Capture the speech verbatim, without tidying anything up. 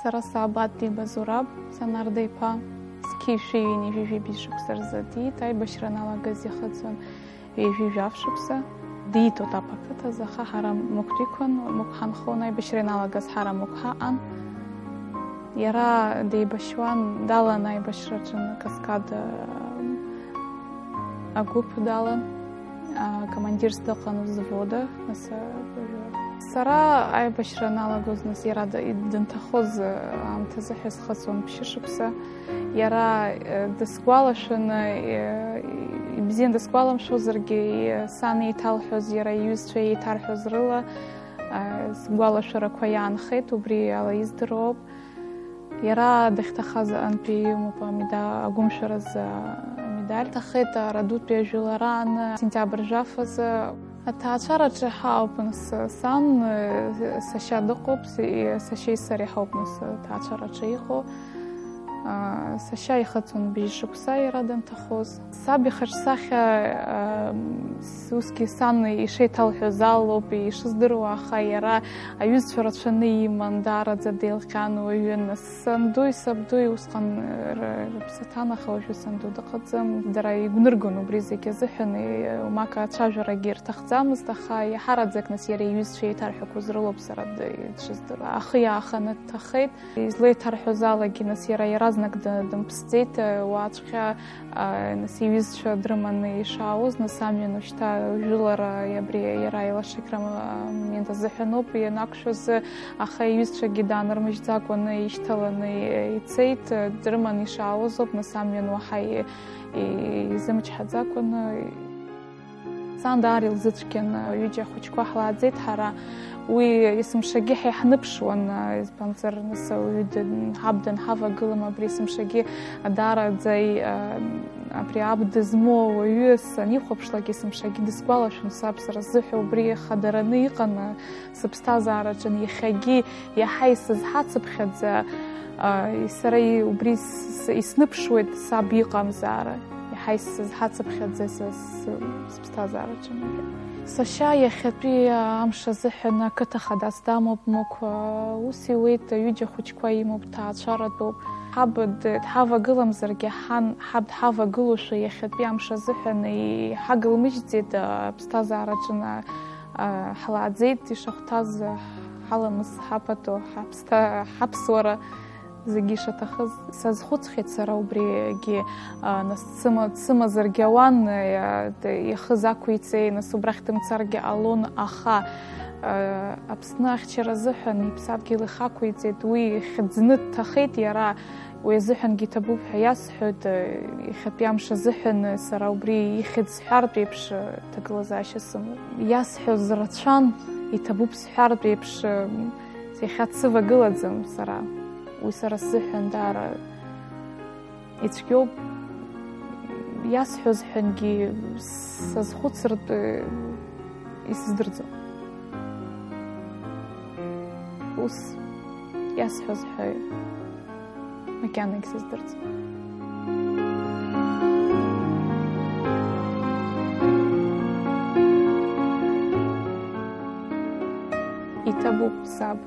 Сара саб Адлиба Зураб, Санарда иԥа, зқьи шәи ҩынҩажәи жәибжь шықәса рзы диит, аибашьра аналагаз ихыҵуан ҩажәи жәаф шықәса. Диит Отаԥ ақыҭазы, аха ҳара Мықә иқәын, Мықә ҳанхон, аибашьра ианалагаз ҳара Мықә ҳаҟан. Иара деибашьуан, далан аибашьраҿы Каскад, агәыԥ далан, акомандирс дыҟан взвода, нас, а, сара аибашьра аналагоз, нас иара д-, дынҭахоз, а, аамҭазы ҳәа схыҵуан ԥшьышықәса. Иара, э, дысгәалашәаны, э, ибзиан дысгәаламшәозаргьы, э, сан еиҭалҳәоз, иара иҩызцәа еиҭарҳәоз рыла, а, сгәалашәарақәа иаанхеит, убри ала издыруоуп. Иара дахьҭахаз аҟынтәи имоуп амеда-, агәымшәаразы амедаль. Ҭахеит Арадутәи ажәылараан, сентиабр жәаф азы. Аҭаацәараҿы ҳауп, нас, сан, сашьа дыҟоуп, с-, сашьеи сареи ҳауп, нас, аҭаацәараҿы иҟоу. А, сашьа ихыҵуан бжьшықәса иара данҭахоз. Саб ихаҿсахьа, а, с-, усгьы сан ишеиҭалҳәоз алоуп ишыздыруа, аха иара аҩызцәа рацәаны иман, даараӡа деилҟьан уаҩын. Сандуи сабдуи усҟан р-, рыԥсы ҭан, аха уажәы санду дыҟаӡам. Дара игәныргон убри зегьы азыҳәан, и-, умак ацәажәарагьы рҭахӡамызт, аха иаҳараӡак, нас, иара иҩызцәа еиҭарҳәақәоз рылоуп сара д-, дшыздыруа. Ахы иааханы дҭахеит. Излеиҭарҳәоз алагьы, нас, иара иаразнак д-, дымԥсӡеит, уаҵәҟьа, а, нас, иҩызцәа дрыманы ишаауаз, нас, амҩан ушьҭа жәылара абри иара илашакра момент азыҳәаноуп ианақәшәоз, аха иҩызцәагьы даанырмыжьӡакәаны ишьҭаланы ицеит, дрыманы ишаауаз ауп, нас, амҩан уаҳа и-, и-, изымчҳаӡакәаны. Сан даара илзыцәгьан, ҩыџьа ахәыҷқәа ҳлааӡеит ҳара. Уи есымшагьы ҳа иаҳныԥшуан, избанзар, нас ауаҩы дын-, ҳаб данҳавагылам, абри есымшагьы даараӡа и-, а, абри аб дызмоу ауаҩы санихәаԥшлак, есымшагьы дысгәалашәон саб, сара сзыҳәа убри хадараны иҟан, сыԥсҭазаараҿы иахьагьы иаҳа исызҳацыԥхьаӡа, а, сара и-, убри с-, с-, исныԥшуеит саб иҟамзаара, иаҳа исызҳацыԥхьаӡа са с-, сыԥсҭазаараҿы. Сашьа иахьатәи амш азыҳәан ақыҭа хадас дамоуп, Мықә, а, ус иуеит, ҩыџьа хәыҷқәа имоуп, ҭаацәаратәуп. Ҳаб д-, дҳавагыламзаргьы, ҳан, ҳаб дҳавагылошәа иахьатәи амш азыҳәан иҳагылмыжьӡеит, а, аԥсҭазаараҿы на-, а, ҳлааӡеит, ишахәҭаз ҳаламыс ҳапату, ҳаԥсҭа-, ҳаԥсуара зегьы ишаҭахыз. Сазхәыцхьеит сара убригьы, а, нас дсыма-, дсымазаргьы ауан, а, д-, ихы закәиҵеи, нас убрахь дымцаргьы ҟалон, аха, а, Аԥсны ахьчара азыҳәан иԥсадгьыл ихақәиҵеит, уи ихьӡны дҭахеит иара. Уи азыҳәангьы иҭабуп ҳәа иасҳәоит, иахьатәи амш азыҳәан сара убри ихьӡ сҳәартә еиԥш, ҭагылазаашьа сымоуп. Иасҳәоз рацәан, иҭабуп сҳәартә еиԥш, иахьа дсывагылаӡам сара. Уи сара сзыҳәан даара ицәгьоуп. Иасҳәоз ҳәангьы сазхәыцыртә исыздырӡом. Ус иасҳәоз ҳәа макьанагь сыздырӡом. Иҭабуп саб.